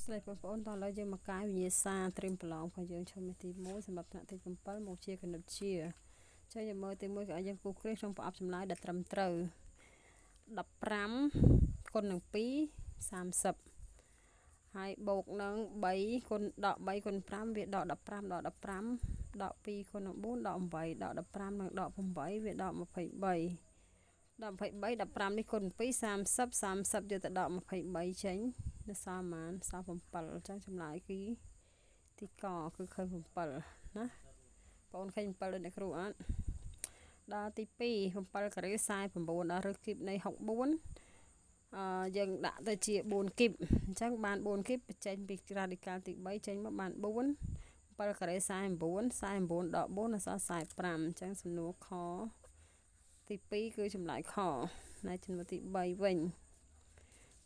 ស្ដីបងប្អូនតោះឥឡូវយើងមកកាយវិញ្ញាសាត្រៀមប្រឡងរបស់យើងឈុំទី1សម្រាប់ថ្នាក់ទី7មកជាគណិតវិទ្យាចុះយើងមើលទី1គេឲ្យយើងគូសគ្រីសក្នុងប្រអប់ចម្លើយដែលត្រឹមត្រូវ15គុណនឹង2 30ហើយបូកនឹង3គុណដក3គុណ5វាដក15ដក15ដក2គុណនឹង4ដក8ដក15និងដក8វាដក23ដក23 15នេះគុណ2 30 30យកទៅដក23ចេញនៅសល់ប៉ុន្មានសល់7អញ្ចឹងចម្លើយគឺទីកគឺឃើញ7ណាបងឃើញ7ដូចអ្នកគ្រូអត់ដល់ទី2 7ការ៉េ49ដល់ឫសគីបនៃ64អឺយើងដាក់ទៅជា4គីបអញ្ចឹងបាន4គីបបញ្ចេញពីរ៉ាឌីកាល់ទី3ចេញមកបាន4 7ការ៉េ49 49ដក4អសល់45អញ្ចឹងសំណួរខទី2គឺចម្លើយខណែចំនួនទី3វិញ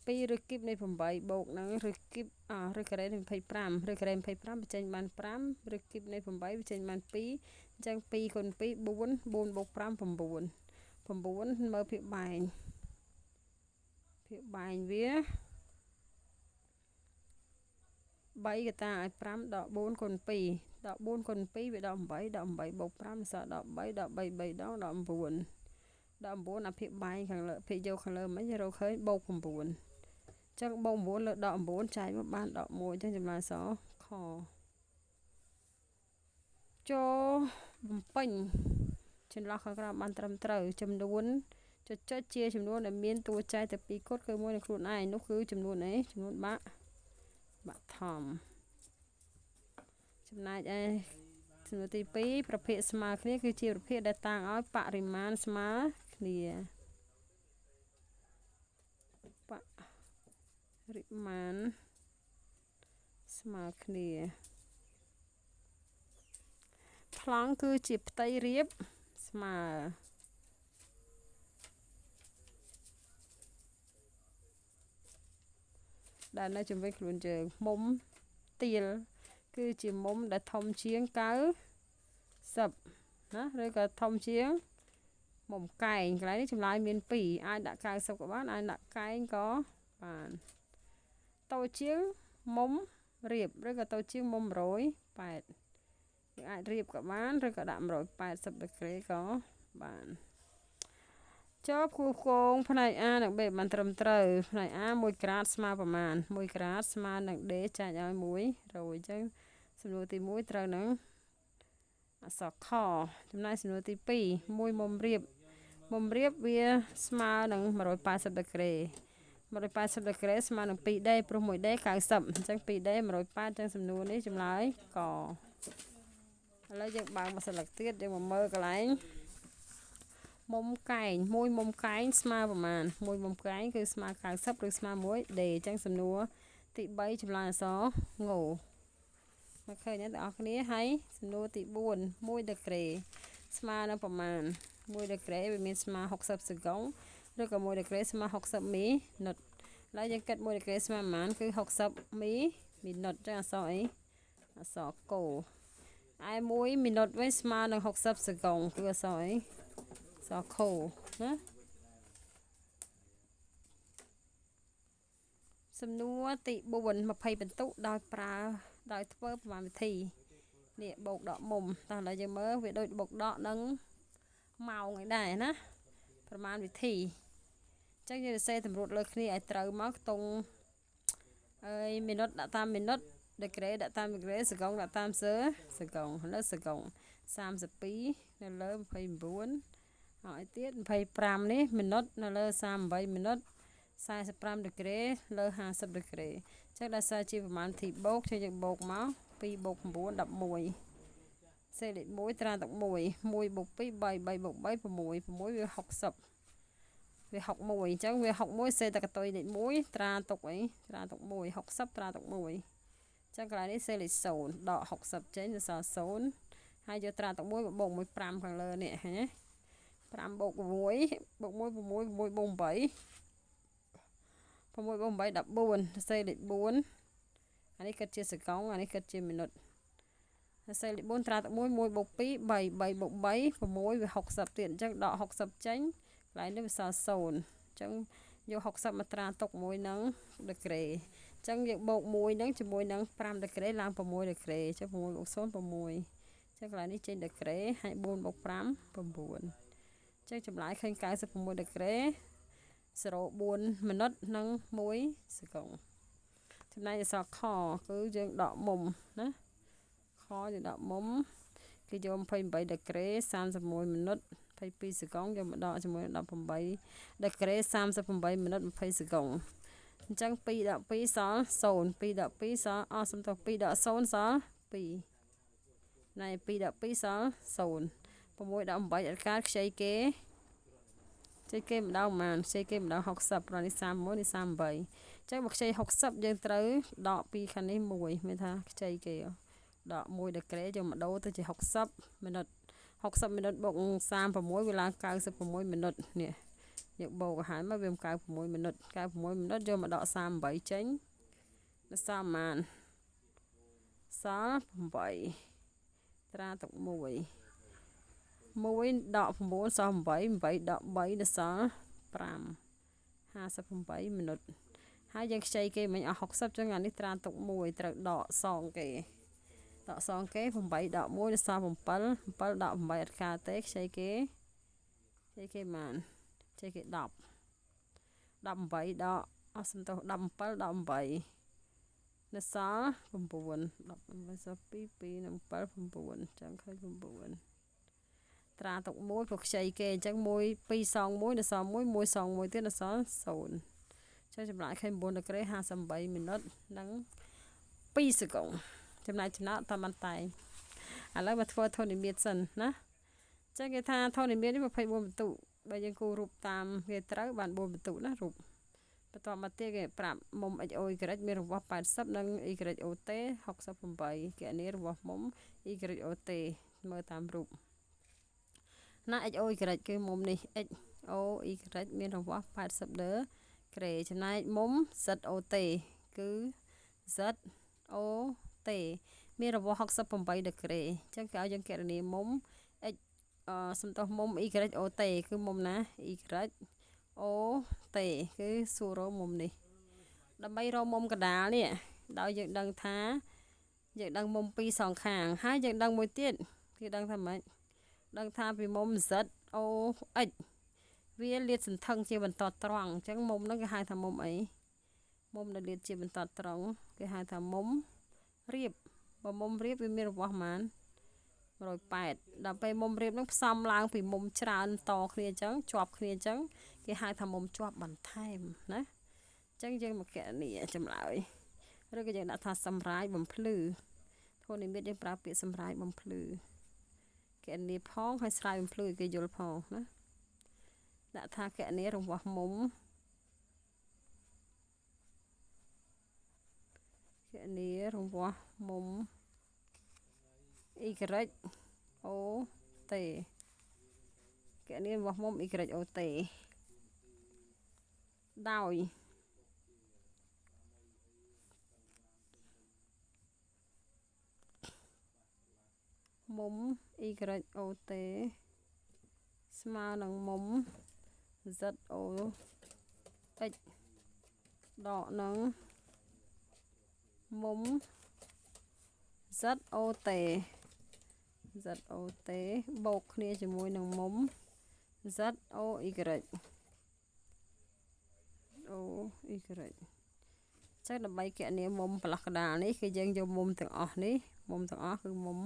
2ឫសគីបនៃ8បូកនឹងឫសគីបឫសការ៉េនៃ25ឫសការ៉េ25បញ្ចេញបាន5ឫសគីបនៃ8បញ្ចេញបាន2អញ្ចឹង2គុណ2 4 4បូក5 9 9មើលភាគបែងភាគបែងវា3កតាឲ្យ5ដក4គុណ2ដក4គុណ2វាដក8ដក8បូក5សល់ដក3ដក3 3ដងដក9ដក9អាភាគបែងខាងលើភាគយកខាងលើមិញរកឃើញបូក9អញ្ចឹងបូក9លើដក9ចែកមកបានដក1អញ្ចឹងចម្លើយសខចូលបំពេញចន្លោះខាងក្រោមបានត្រឹមត្រូវចំនួនចុចចុចជាចំនួនដែលមានតួចែកតែ2គត់គឺមួយនឹងខ្លួនឯងនោះគឺចំនួនអីចំនួនបាក់បាក់ធំចំណែកឯចំនួនទី2ប្រភេទស្មើគ្នាគឺជាប្រភេទដែលតាំងឲ្យបរិមាណស្មើគ្នាបរិមាណស្មើគ្នាប្លង់គឺជាផ្ទៃរាបស្មើដែលនៅជុំវិញខ្លួនយើងមុំទាលគឺជាមុំដែលធំជាង90ណាឬក៏ធំជាងមុំកែងកន្លែងនេះចម្លើយមាន2អាចដាក់90ក៏បានអាចដាក់កែងក៏បានតូចជាងមុំរៀបឬក៏តូចជាងមុំ180យើងអាចរៀបក៏បានឬក៏ដាក់180ដឺក្រេក៏បានចប់គូគងផ្នែក A និង B បានត្រឹមត្រូវផ្នែក A 1ក្រាតស្មើប្រមាណ1ក្រាតស្មើនឹង D ចែកឲ្យ100អញ្ចឹងសំណួរទី1ត្រូវនឹងអក្សរខចំណែកសំណួរទី2 1មុំរៀបមុំរៀបវាស្មើនឹង180ដឺក្រេ180ដឺក្រេស្មើនឹង 2D ព្រោះ 1D 90អញ្ចឹង 2D 180អញ្ចឹងសំណួរនេះចម្លើយកឥឡូវយើងបើកមួយស្លឹកទៀតយើងមកមើលកន្លែងមុំកែងមួយមុំកែងស្មើប្រមាណមួយមុំកែងគឺស្មើ90ឬស្មើ 1D អញ្ចឹងសំណួរទី3ចម្លើយអក្សរងមកឃើញទេបងប្អូនគ្នាហើយសំណួរទី4 1ដឺក្រេស្មើនឹងប្រមាណ1ដឺក្រេវាមានស្មើ60សេកុងឬក៏1ដឺក្រេស្មើ60មីនុតឥឡូវយើងគិត1ដឺក្រេស្មើប្រមាណគឺ60មីមីនុតអញ្ចឹងអក្សរអីអក្សរកោឯ1មីនុតវិញស្មើនឹង60សេកុងគឺអក្សរអីអក្សរខូណាសំណួរទី4 20បន្ទុកដោយប្រើដោយធ្វើប្រមាណវិធីនេះបូកដកមុំតោះឥឡូវយើងមើលវាដូចបូកដកនឹងម៉ោងឯដែរណាប្រមាណវិធីអញ្ចឹងយើងសរសេរតម្រួតលើគ្នាឲ្យត្រូវមកខ្ទង់អើយមីនុតដាក់តាមមីនុតដឺក្រេដាក់តាមដឺក្រេសេកុងដាក់តាមសឺសេកុងលើសេកុង32នៅលើ29ហើយទៀត25នេះមីនុតនៅលើ38មីនុត45ដឺក្រេលើ50ដឺក្រេអញ្ចឹងដោយសារជាប្រមាណធីបូកជួយយើងបូកមក2បូក9 11សេលេខ1ត្រាទឹក1 1បូក2 3 3បូក3 6 6វា60វា61អញ្ចឹងវា61សេតកតុយលេខ1ត្រាទុកអីត្រាទុក1 60ត្រាទុក1អញ្ចឹងកន្លែងនេះសេលេខ0ដក60ចេញទៅសល់0ហើយយកត្រាទុក1បូក1 5ខាងលើនេះឃើញទេ5បូក6បូក1 6 6បូក8 6បូក8 14សេលេខ4អានេះគិតជាសេកុងអានេះគិតជាមីនុតសេលេខ4ត្រាទឹក1 1បូក2 3 3បូក3 6វា60ទៀតអញ្ចឹងដក60ចេញកន្លែងនេះវាសល់0អញ្ចឹងយក60មកត្រាទុកមួយនឹងដឺក្រេ ចឹងយើងបូក1ហ្នឹងជាមួយនឹង5ដឺក្រេឡើង6ដឺក្រេចឹង6បូក0 6ចឹងកន្លែងនេះចេញដឺក្រេហើយ4បូក5 9ចឹងចម្លើយឃើញ96ដឺក្រេ04មិនិតនិង1សេកុងចំណែកអក្សរខគឺយើងដកមុំណាខយើងដកមុំគេយក28ដឺក្រេ31មិនិត22សេកុងយកមកដកជាមួយ18ដឺក្រេ38មិនិត20សេកុងអញ្ចឹង2ដក2សល់0 2ដក2សល់អស់សំទោស2ដក0សល់2ណែ2ដក2សល់0 6ដក8អត់កើតខ្ចីគេខ្ចីគេម្ដងប៉ុន្មានខ្ចីគេម្ដង60ព្រោះនេះ31នេះ38អញ្ចឹងបើខ្ចី60យើងត្រូវដកពីខាងនេះ1មានថាខ្ចីគេដក1ដឺក្រេយកមកដូរទៅជា60មិនិត60មិនិតបូក36វាឡើង96មិនិតនេះយើងបូកឲ្យហើយមកវា96មិនិត96មិនិតយកមកដក38ចេញដល់សល់ប៉ុន្មានសល់8ត្រាទុក1 1ដក9សល់8 8ដក3ដល់សល់5 58មិនិតហើយយើងខ្ចីគេមិញអស់60ចឹងអានេះត្រាទុក1ត្រូវដកសងគេដកសងគេ8ដក1ដល់សល់7 7ដក8អត់កើតទេខ្ចីគេខ្ចីគេប៉ុន្មានខ្ចីគេ10 18ដកអស់សំទោស17ដក8នៅសល់9 18សល់2 2និង7 9ចឹងឃើញ9ត្រាទុក1ព្រោះខ្ចីគេអញ្ចឹង1 2សង1នៅសល់1 1សង1ទៀតនៅសល់0ចឹងចម្លើយឃើញ9ដឺក្រេ58មិនិតនិង2សេកុងចំណែកចំណោតតាមបានតែឥឡូវមកធ្វើធននិមិត្តសិនណាចឹងគេថាធននិមិត្តនេះ24បន្ទុកបើយើងគូរូបតាមវាត្រូវបាន4បន្ទុកណារូបបន្តមកទៀតគេប្រាប់មុំ XOY មានរង្វាស់80និង YOT 68គណនារង្វាស់មុំ YOT មើលតាមរូបណា XOY គឺមុំនេះ XOY មានរង្វាស់80ដឺក្រេចំណែកមុំ ZOT គឺ ZOT មានរង្វាស់68ដឺក្រេអញ្ចឹងគេឲ្យយើងគណនាមុំ X សំទោសមុំ YOT គឺមុំណា YOT គឺសួររកមុំនេះដើម្បីរកមុំកណ្ដាលនេះដោយយើងដឹងថាយើងដឹងមុំពីរសងខាងហើយយើងដឹងមួយទៀតគេដឹងថាម៉េចដឹងថាពីមុំ ZOX វាលាតសន្ធឹងជាបន្តត្រង់អញ្ចឹងមុំហ្នឹងគេហៅថាមុំអីមុំដែលលាតជាបន្តត្រង់គេហៅថាមុំរៀបបើមុំរៀបវាមានរង្វាស់ប៉ុន្មាន180ដល់ពេលមុំរៀបហ្នឹងផ្សំឡើងពីមុំច្រើនតគ្នាអញ្ចឹងជាប់គ្នាអញ្ចឹងគេហៅថាមុំជាប់បន្ថែមណាអញ្ចឹងយើងមកគណនាចម្លើយឬក៏យើងដាក់ថាសម្រាយបំភ្លឺធននិមិត្តយើងប្រើពាក្យសម្រាយបំភ្លឺគណនាផងហើយស្រាយបំភ្លឺគេយល់ផងណាដាក់ថាគណនារង្វាស់មុំគណនារង្វាស់មុំ YOT គណនារង្វាស់មុំ YOT ដោយមុំ YOT ស្មើនឹងមុំ ZOX ដកនឹងមុំ ZOT ZOT បូកគ្នាជាមួយនឹងមុំ ZOY OY ចឹងដើម្បីគណនាមុំប្រឡោះកណ្ដាលនេះគឺយើងយកមុំទាំងអស់នេះមុំទាំងអស់គឺមុំ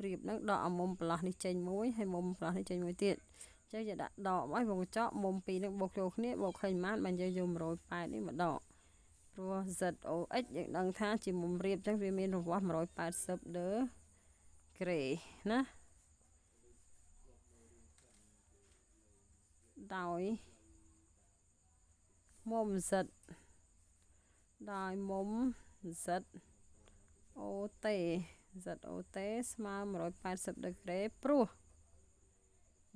រៀបហ្នឹងដកឲ្យមុំប្រឡោះនេះចេញមួយហើយមុំប្រឡោះនេះចេញមួយទៀតអញ្ចឹងយើងដាក់ដកមកវងកញ្ចក់មុំពីរហ្នឹងបូកចូលគ្នាបូកឃើញប៉ុន្មានបានយើងយក180នេះមកដកព្រោះ ZOX យើងដឹងថាជាមុំរៀបអញ្ចឹងវាមានរង្វាស់180ដឺក្រេណាដោយមុំ Z ដោយមុំ ZOT ZOT ស្មើ180ដឺក្រេព្រោះ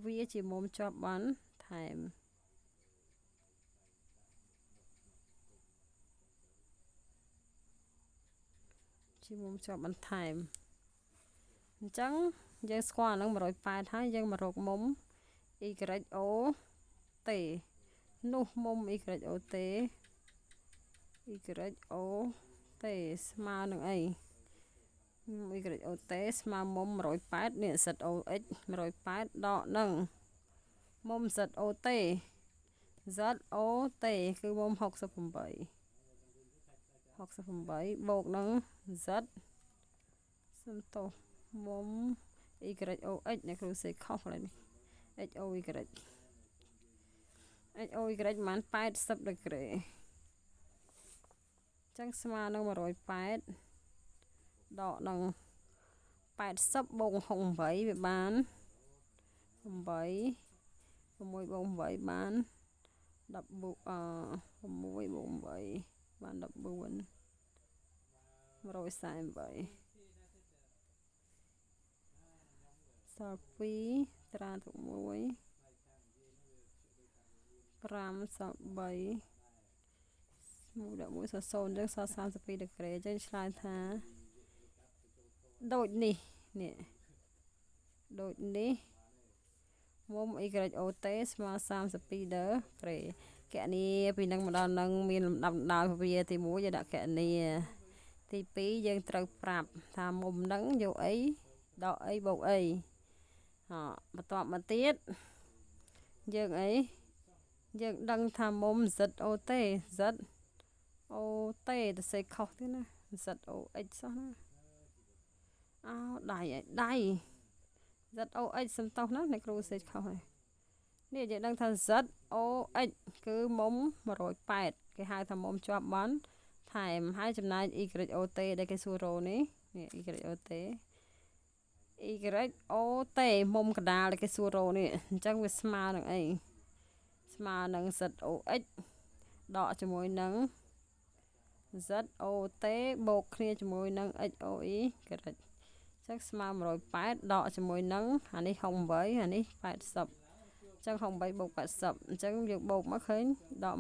វាជាមុំជាប់បន្ថែមជាមុំជាប់បន្ថែមអញ្ចឹងយើងស្គាល់អាហ្នឹង180ហើយយើងមករកមុំ YOT នោះមុំ YOT Y O T ស្មើនឹងអី មុំ Y O T ស្មើមុំ180នេះ Z O X 180ដកនឹងមុំ Z O T Z O T គឺមុំ68 68បូកនឹង Z សំទោសមុំ Y O X អ្នកគ្រូសេខុសកន្លែងនេះ X O Y X O Y ប្រហែល80ដឺក្រេចឹងស្មើនឹង180ដកនឹង80បូក68វាបាន8 6បូក8បាន14អ6បូក8បាន14 148សល់2ត្រាទុក1 5សល់3 1ដាក់1សល់0អញ្ចឹងសល់32ដឺក្រេអញ្ចឹងឆ្លើយថាដូចនេះនេះដូចនេះមុំ Y O T ស្មើ32ដឺក្រេកណនីពីនឹងមកដល់នឹងមានលំដាប់ដោយវាទី1យើងដាក់កណនីទី2យើងត្រូវប្រាប់ថាមុំនឹងយកអីដកអីបូកអីហ៎បន្ទាប់មកទៀតយើងអីយើងដឹងថាមុំ Z O T Z O T ទៅសេខុសទៀតណា Z O X សោះណាអោដៃឲ្យដៃ Z O X សំទោសណាអ្នកគ្រូសេខុសហើយនេះយើងដឹងថា Z O X គឺមុំ180គេហៅថាមុំជាប់បានថែមហើយចំណែក Y O T ដែលគេសួររោនេះនេះ Y O T Y O T មុំកដាលដែលគេសួររោនេះអញ្ចឹងវាស្មើនឹងអីស្មើនឹង Z O X ដកជាមួយនឹង Z O T បូកគ្នាជាមួយនឹង X O Y អញ្ចឹងស្មើ180ដកជាមួយនឹងអានេះ68អានេះ80អញ្ចឹង68បូក80អញ្ចឹងយើងបូកមកឃើញដក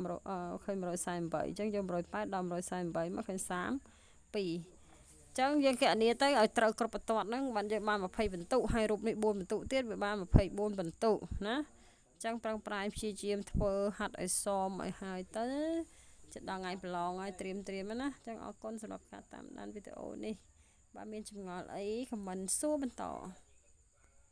ឃើញ148អញ្ចឹងយក180ដល់148មកឃើញ32អញ្ចឹងយើងគណនាទៅឲ្យត្រូវគ្រប់បន្ទាត់ហ្នឹងបានយើងបាន20បន្ទុកហើយរូបនេះ4បន្ទុកទៀតវាបាន24បន្ទុកណាអញ្ចឹងប្រឹងប្រែងព្យាយាមធ្វើហាត់ឲ្យសមឲ្យហើយទៅចិត្តដល់ថ្ងៃប្រឡងហើយត្រៀមត្រៀមណាអញ្ចឹងអរគុណសម្រាប់ការតាមដានវីដេអូនេះបើមានចម្ងល់អីខមមិនសួរបន្ត។